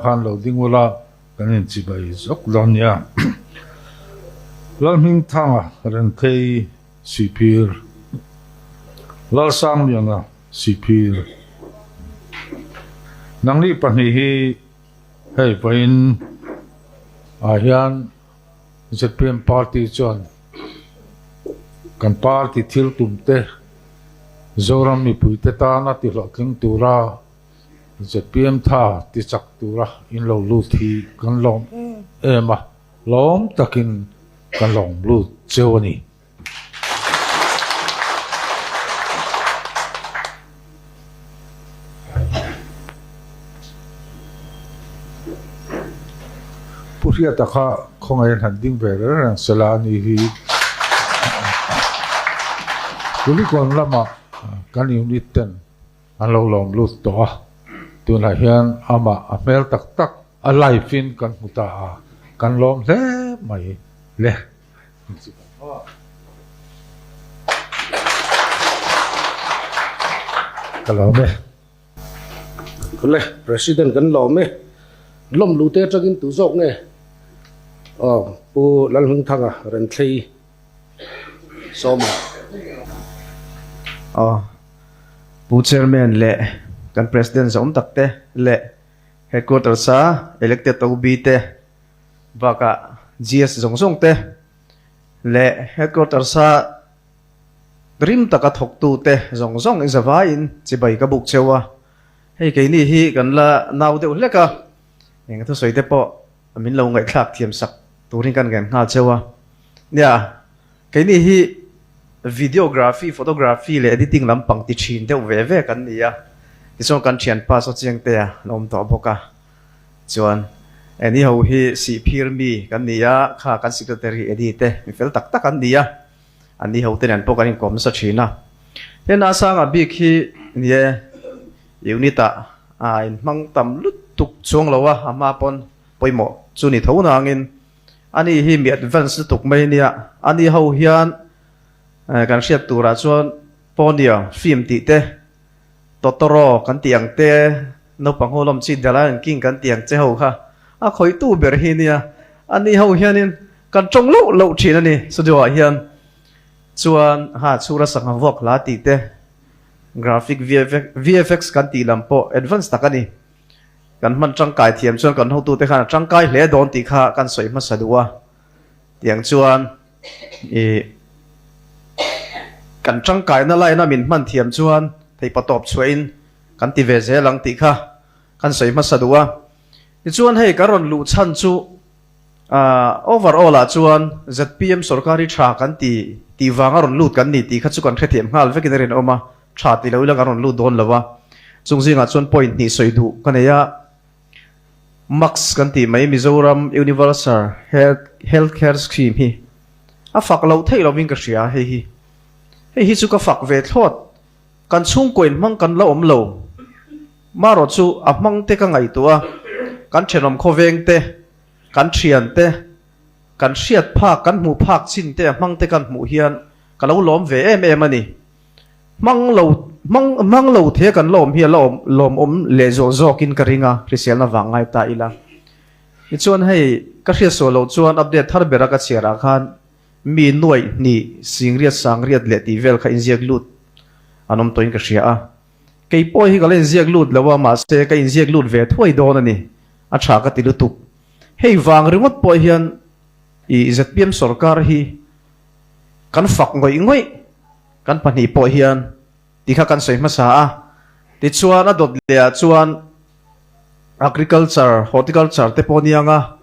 Khan lo ding ula kan inchibai zawk dawn nia. Lalhmingthanga Renthei Sihphir, Lalsangliana Sihphir. Nangni pahnih hi hei vawiin ah hian zpm party chuan kan party thil tum te Zoram mipuite tana tihlawhtling tura Zpm tha ti chak tura in lo lut hi kan lawm em em a, lawm takin kan lawm lut cheu a ni. Pu Hriata kha khawngaih han ding ve reng reng sela a ni hi. Kulikawn lamah kan unit ten An lo lawm lut tawh a, tunah hian amah a hmel tak tak a live in kan hmu ta a, kan lawm hle mai le. Ka lawm e. Le, President kan lawm e. Lawm lu te atangin tu zawk nge? Aw, Pu Lalhmingthanga Renthlei Sawma. Aw. Pu Chairman leh kan President zawm tak te leh Headquarters a elected OB te bakah GS zawng zawng te leh Headquarters a rim taka thawktu te zawng zawng i zavaiin chibai ka buk cheu a. Hei keini hi kan la nau deuh hlek a, eng thusawi te pawh min lo ngaihthlak thiam sak turin kan ngen nghal cheu a. Nia. Keini hi videography, photography leh editing lampang ti thin deuh ve ve kan ni a, tichuan kan thianpa saw Chiangtea an awm tawh bawk a, chuan Annie ho hi Sihphir mi kan ni a, kha kan secretary Eddie te mi fel tak tak an ni a, anni ho te nen pawh kan inkawm nasa thin a. He Nasanga bik hi ni e, unit ah a inhmang tam lutuk chuang lo a, a hma pawn pawimawh chu ni tho nangin Ani hi mi advance lutuk mai ania, ani ho hian kan hriat turah chuan Ponyo film tih te, Totoro kan tih ang te, naupang ho lawm chi The Lion King kan tih ang che ho kha a khawitu ber hi ania, ani ho hianin kan tawng loh loh thin a ni studio ah hian chuan ha chhura sangha vuak hla tih te, graphic VFX kan tih lam pawh advance tak a ni. Kan hman tangkai thiam chuan kan hotute khan a tangkai hle dawn tih kha kan sawi hmasa duh a. Tiang chuan ih kan tangkaina laina min hman thiam chuan theipa tawp chhuahin kan ti ve zel ang tih kha kan sawi hmasa duh a. Tichuan hei kan rawn luh chhan chu ah overall ah chuan zpm sorkar hi tha kan ti tih vanga rawn lut kan ni tih kha chu kan hrethiam nghal vekin a rinawm a. Tha ti lo ila kan rawn lut dawn lo a, chung zingah chuan point hnih sawi duh ka nei a, Max kan tih mai Mizoram Universal Health Care Scheme hi a fak loh theih lovin ka hria hei hi. Hei hi chu ka fak ve thlawt, kan chhungkaw in hmang kan la awm lo, marawh chu a hmang te ka ngaihtuah a, kan thenawm khawveng te, kan thian te, kan hriat phak, kan hmuh phak chin te a hmang te kan hmuh hian ka lo lawm ve em em a ni. Hmang lo hmang hmang lo the kan la awm hi a la awm lawm awm leh zawh zawkin ka ring a, hriselna vang ngai ta ila. Tichuan hei ka hriat suah loh chuan update thar bera ka chhiar ah khan mi nuaih hnih singriat sangriat leh tih vel kha inziak lut an awm tawhin ka hria a. Kei pawh hi ka la inziak lut lo a mahse ka inziak lut ve thuai dawn a ni, a tha ka ti lutuk. Hei vang ringawt pawh hian i zpm sorkar hi kan fak ngawih ngawih. Kan pahnih pawh hian ti kha kan sawi hmasa a, tichuan a dawt leh ah chuan agriculture, horticulture te pawh aniang a,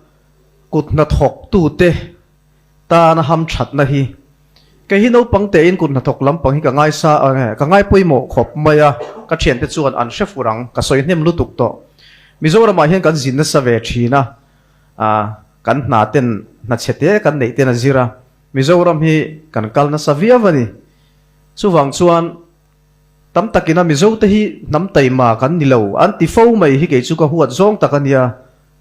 kut hnathawk tute tana hamthatna hi kei hi naupang tein kut hnathawk lampang hi ka ngaisa ka ngai pawimawh khawp mai a, ka thiante chuan an hre fur ang, ka sawi hnem lutuk tawh. Mizoramah hian kan zin nasa ve thin a, kan hna ten hna chhe te kan neih ten a zir a. Mizoram hi kan kal nasa viau a ni. Chuvang chuan tam takin a Mizote hi hnam taima kan ni lo an ti fo mai hi kei chu ka huat zawng tak a nia,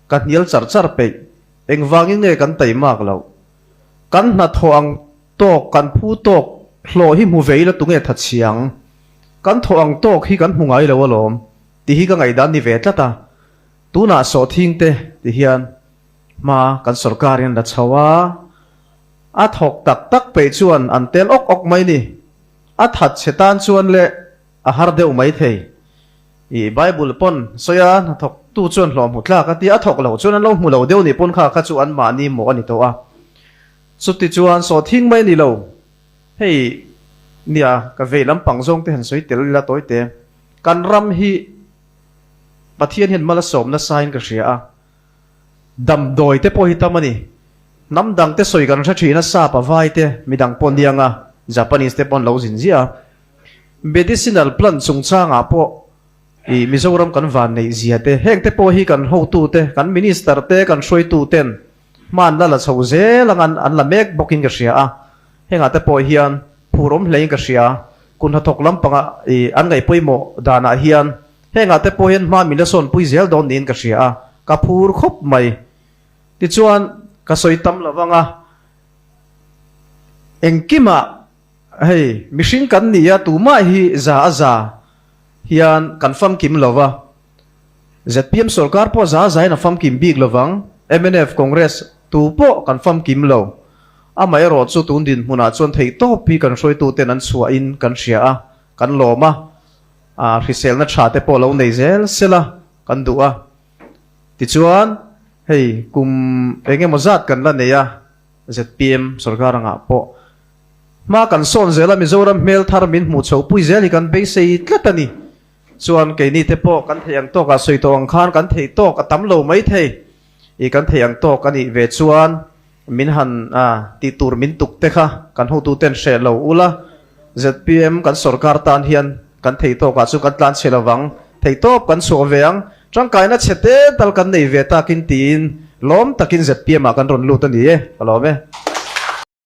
ka hnial char char peih. Engvangin nge kan taimak loh? Kan hnathawh ang tawk, kan phu tawk hlawh hi hmu ve ila tunge tha chhiang? Kan thawh ang tawk hi kan hmu ngai lo alawm tih hi ka ngaihdan ni ve tlat a. Tunah sawhthing te ti hian hma kan sorkar in la chho a, a thawk tak tak peih chuan an tel awk awk mai ni. A that chhe tan chuan leh a har deuh mai thei. I Bible pawn sawi a, hnathawk tu chuan hlawh hmu tlak a ti a, a thawk lo chuan an lo hmu lo deuh nih pawn kha kha chu anmahni mawh a ni tawh a. Chuti chuan sawhthing mai ni lo. Hei nia ka vei lampang zawng te han sawi tel ila tawi te. Kan ram hi Pathian hian mal a sawm nasa in ka hria a. Damdawi te pawh hi tam a ni. Hnam dang te sawi kan hre thin a, sap a vai te, midang pawh niang a, Japanese te pawh an lo zin ziah a. Medicinal plant chungchangah pawh i Mizoram kan van neih zia te, heng te pawh hi kan hotu te, kan minister te, kan hruaitu ten hman la la chho zel ang an an la mek bawkin ka hria a. Hengah te pawh hian phur awm hlein ka hria. Kun hnathawk lampanga i an ngaih pawimawh danah hian hengah te pawh hian hma min la sawnpui zel dawn niin ka hria a, ka phur khawp mai. Tichuan, ka sawi tam lo vang a, engkimah hei mihring kan ni a, tumah hi za a za hian kan famkim lo va. Zpm sorkar pawh za zain a famkim bik lovang, mnf, Congress tu pawh kan famkim lo. Amaherawh chu tun dinhmunah chuan theihtawp hi kan hruaituten an chhuahin kan hria a, kan lawm a, hriselna tha te pawh lo nei zel sela kan duh a. Tichuan, hei kum eng emaw zat kan la nei a, zpm sorkar angah pawh hma kan sawn zel a, Mizoram hmel thar min hmuh chhoh pui zel hi kan beisei tlat a ni. Chuan keini te pawh kan theih ang tawkah sawi tawh ang khan kan theih tawk a tam lo mai thei. I kan theih ang tawk a nih ve chuan min han tih tur min tuk te kha kan hotu ten hreh lo ula. Zpm kan sorkar tan hian kan theih tawkah chu kan tlan chhe lovang. Theih tawp kan chhuah ve ang. Tangkaina chhe te tal kan nei ve takin tiin lawm takin zpm ah kan rawn lut a ni e. Ka lawm e.